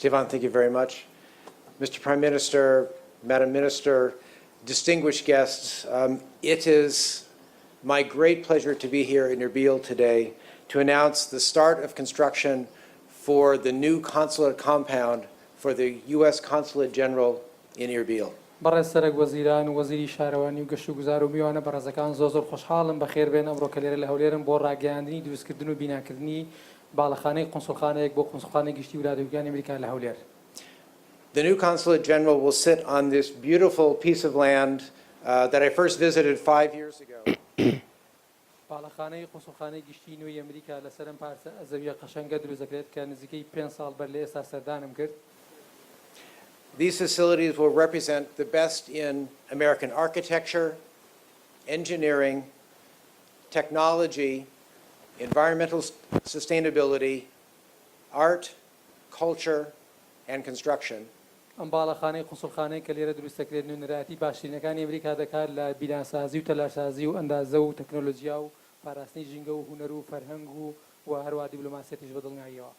Sivan, thank you very much. Mr. Prime Minister, Madam Minister, distinguished guests, it is my great pleasure to be here in Erbil today to announce the start of construction for the new consulate compound for the U.S. Consulate General in Erbil. بەڕێز سەرەک وەزیران و وەزیری شارەوانی و گەشتوگوزار و میوانە بەڕێزەکان زۆر زۆر خۆشحاڵم بەخێربێن ئەمڕۆ کە لێرە لە هەولێرم بۆ ڕاگەیاندنی دروستکردن و بیناکردنی باڵەخانەی قونسوڵخانەیەک بۆ قونسوڵخانەی گشتی ولاتەکانی ئەمریکا لە هەولێر. The new Consulate General will sit on this beautiful piece of land that I first visited 5 years ago. باڵەخانەی قونسوڵخانەی گشتی نوێی ئەمریکا لەسەر ئەم پارچە زەویە قەشەنگە دروست دەکرێت کە نزیکەی 5 ساڵ بەر لە ئێستا سەردانم کرد. These facilities will represent the best in American architecture, engineering, technology, environmental sustainability, art, culture, and construction. ئەم باڵەخانەی قونسوڵخانەی کە لێرە دروست دەکرێت نوێنەرایەتی باشترینەکانی ئەمریکا دەکات لە بیناسازی و تەلارسازی و ئەندازە و تەکنۆلۆژیا و پاراستنی ژینگە و هونەر و فەرهەنگ و و هەروەها دیبلۆماسیەتیش بە دڵنیاییەوە.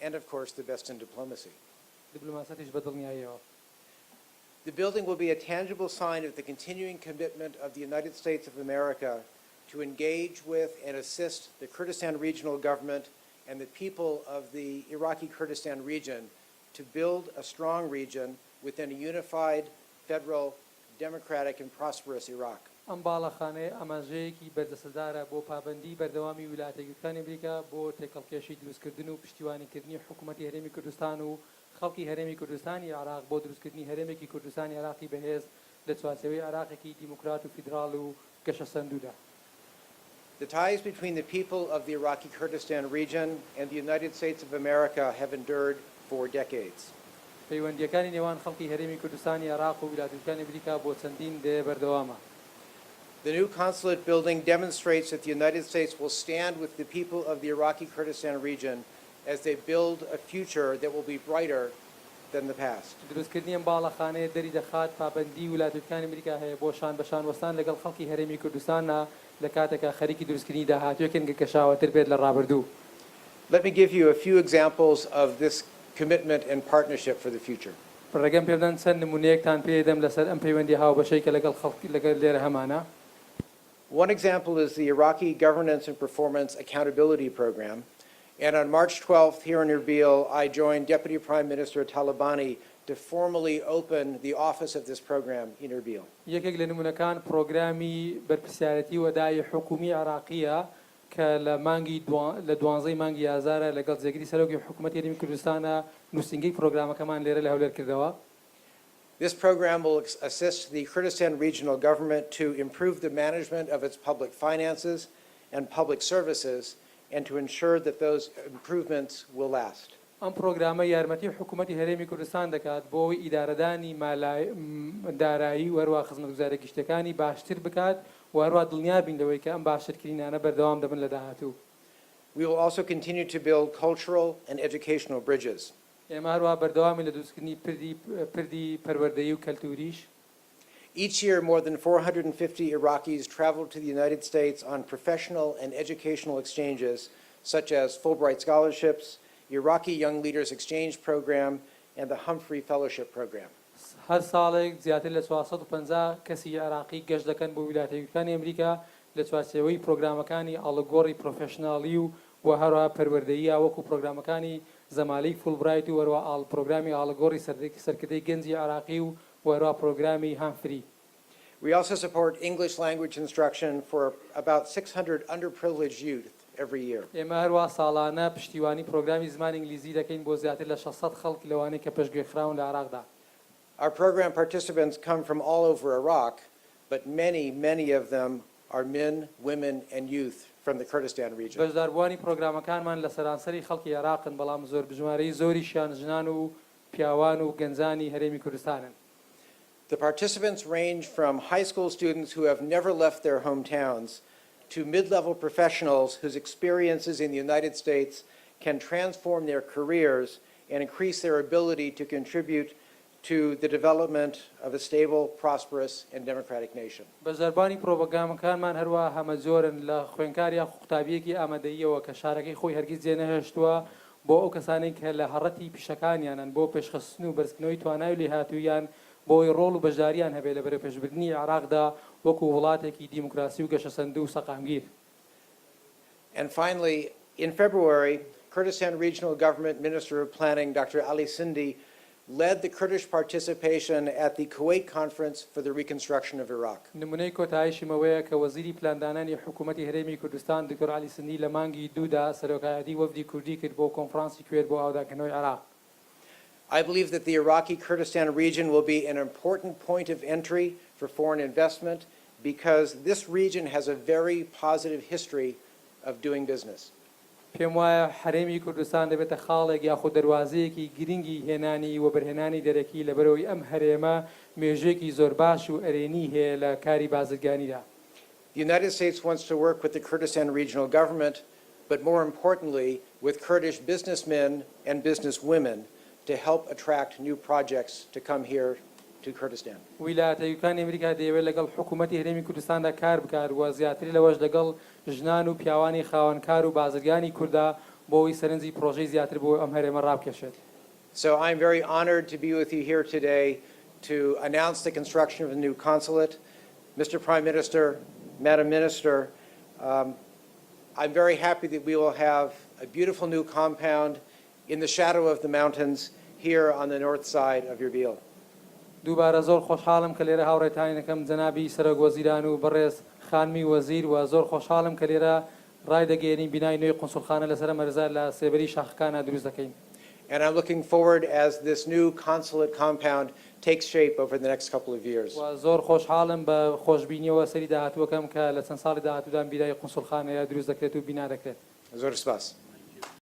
And of course, the best in diplomacy. دیبلۆماسیەتیش بە دڵنیاییەوە. The building will be a tangible sign of the continuing commitment of the United States of America to engage with and assist the Kurdistan Regional Government and the people of the Iraqi Kurdistan region to build a strong region within a unified, federal, democratic, and prosperous Iraq. ئەم باڵەخانەیە ئاماژەیەکی بەرجەستەدارە بۆ پابەندی بەردەوامی ویلایەتە یەکگرتووەکانی ئەمریکا بۆ تێکەڵکێشی دروستکردن و پشتیوانیکردنی حکوومەتی هەرێمی کوردستان و خەڵکی هەرێمی کوردستانی عێراق بۆ دروستکردنی هەرێمێکی کوردستانی عێراقی بەهێز لە چوارچێوەی عێراقێکی دیموکرات و فیدراڵ و گەشەسەندوودا. The ties between the people of the Iraqi Kurdistan region and the United States of America have endured for decades. پەیوەندیەکانی نێوان خەڵکی هەرێمی کوردستانی عێراق و ویلایەتەکانی ئەمریکا بۆ چەندین دەیە بەردەوامە. The new consulate building demonstrates that the United States will stand with the people of the Iraqi Kurdistan region as they build a future that will be brighter than the past. دروستکردنی ئەم باڵەخانەیە دەری دەخات پابەندی ویلایەتەکانی ئەمریکا هەیە بۆ شان بە شان وەستان لەگەڵ خەڵکی هەرێمی کوردستانە لە کاتێکا خەریکی دروستکردنی داهاتوویەکن کە گەشاوەتر بێت لە ڕابردوو. Let me give you a few examples of this commitment and partnership for the future. ڕێگەم پێ بدەن چەند نمونەیەکتان پێدەم لەسەر ئەم پەیوەندی هاوبەشەی کە لەگەڵ خەڵک لەگەڵ لێرە هەمانە. One example is the Iraqi Governance and Performance Accountability Program. And on March 12th, here in Erbil, I joined Deputy Prime Minister Talabani to formally open the office of this program in Erbil. یەکێک لە نمونەکان پرۆگرامی بەرپرسیارەتی و ئەدای حکومی عێراقیە کە لە مانگی لە دوانزەی مانگی ئازارە لەگەڵ جێگری سەرۆکی حکوومەتی هەرێمی کوردستانە نووسینگەی پرۆگرامەکەمان لێرە لە هەولێر کردەوە. This program will assist the Kurdistan Regional Government to improve the management of its public finances and public services and to ensure that those improvements will last. ئەم پرۆگرامە یارمەتی حکوومەتی هەرێمی کوردستان دەکات بۆ ئەوەی ئیدارەدانی دارایی و هەروەها خزمەتگوزاریە گشتیەکانی باشتر بکات و هەروەها دڵنیا بین لەوەی کە ئەم باشترکردنانە بەردەوام دەبن لە داهاتوو. We will also continue to build cultural and educational bridges. ئێمە هەروەها بەردەوامی لە دروستکردنی پردی پەروەردەیی و کەلتوریش. Each year, more than 450 Iraqis travel to the United States on professional and educational exchanges, such as Fulbright scholarships, Iraqi Young Leaders Exchange Program, and the Humphrey Fellowship Program. هەر ساڵێک زیاتر لە 450 کەسی عێراقی گەشت دەکەن بۆ ویلایەتە یەکگرتووەکانی ئەمریکا لە چوارچێوەی پرۆگرامەکانی ئاڵوگۆڕی پرۆفێشناڵی و و هەروەها پەروەردەییە وەکو پرۆگرامەکانی زەمالەی فولبرایت و هەروەها ئاڵ پرۆگرامی ئاڵوگۆڕی سەرکردەی گەنجی عێراقی و و هەروەها پرۆگرامی هامفری. We also support English language instruction for about 600 underprivileged youth every year. ئێمە هەروەها ساڵانە پشتیوانی پرۆگرامی زمانی ئینگلیزی دەکەین بۆ زیاتر لە 600 خەڵک لەوانەی کە پشتگوێخراون لە عێراقدا. Our program participants come from all over Iraq, but many, many of them are men, women, and youth from the Kurdistan region. بەشداربووانی پرۆگرامەکانمان لە سەرانسەری خەڵکی عێراقن، بەڵام زۆر ژمارەی زۆریشیان ژنان و پیاوان و گەنجانی هەرێمی کوردستانن. The participants range from high school students who have never left their hometowns to mid-level professionals whose experiences in the United States can transform their careers and increase their ability to contribute to the development of a stable, prosperous, and democratic nation. بەشداربووانی پرۆگرامەکانمان هەروەها هەمەجۆرن لە خوێندکار یاخود قوتابیەکی ئامادەییەوە کە شارەکەی خۆی هەرگیز جێنەهێشتووە. بۆ ئەو کەسانەی کە لە هەڕەتی پیشەکانیانن بۆ پێشخستن و بەرزکردنەوەی توانای و لێهاتووییان بۆی ڕۆڵ و بەشدارییان هەبێت لە بەرەوپێشبردنی عێراقدا وەکو وڵاتێکی دیموکراسی و گەشەسەندوو و سەقامگیر. And finally, in February, Kurdistan Regional Government Minister of Planning, Dr. Ali Sindi, led the Kurdish participation at the Kuwait Conference for the Reconstruction of Iraq. نمونەی کۆتاییشم ئەوەیە کە وەزیری پلاندانانی حکوومەتی هەرێمی کوردستان دکتۆر عەلی سندی لە مانگی دوودا سەرۆکایەتی وەفدی کوردی کرد بۆ کۆنفرانسی کوێت بۆ ئاوەدانکردنەوەی عێراق. I believe that the Iraqi Kurdistan region will be an important point of entry for foreign investment because this region has a very positive history of doing business. پێم وایە هەرێمی کوردستان دەبێتە خاڵێک یاخود دەروازەیەکی گرنگی هێنانی وەبەرهێنانی دەرەکی لەبەرئەوەی ئەم هەرێمە مێژوویەکی زۆر باش و ئەرێنی هەیە لە کاری بازرگانیدا. The United States wants to work with the Kurdistan Regional Government, but more importantly, with Kurdish businessmen and businesswomen to help attract new projects to come here to Kurdistan. ویلایەتە یەکگرتووەکانی ئەمریکا دەیەوێت لەگەڵ حکوومەتی هەرێمی کوردستاندا کار بکات و زیاتر لەوەش لەگەڵ ژنان و پیاوانی خاوەن کار و بازرگانی کورددا بۆ ئەوەی سەرنجی پڕۆژەی زیاتر بۆ ئەم هەرێمە ڕابکێشێت. So I'm very honored to be with you here today to announce the construction of the new consulate. Mr. Prime Minister, Madam Minister, I'm very happy that we will have a beautiful new compound in the shadow of the mountains here on the north side of Erbil. دووبارە زۆر خۆشحاڵم کە لێرە هاوڕێتانەکەم جەنابی سەرۆک وەزیران و بەڕێز خانمی وەزیر و زۆر خۆشحاڵم کە لێرە ڕایدەگەیەنین بینای نوێی قونسوڵخانە لەسەر مەرزە لە سێبەری شاخەکانە دروست دەکەین. And I'm looking forward as this new consulate compound takes shape over the next couple of years. و زۆر خۆشحاڵم بە خۆشبینیەوە سەیری داهاتووەکەم کە لە چەند ساڵی داهاتوودان بینای قونسوڵخانەیە دروست دەکرێت و بینا دەکرێت. زۆر سپاس.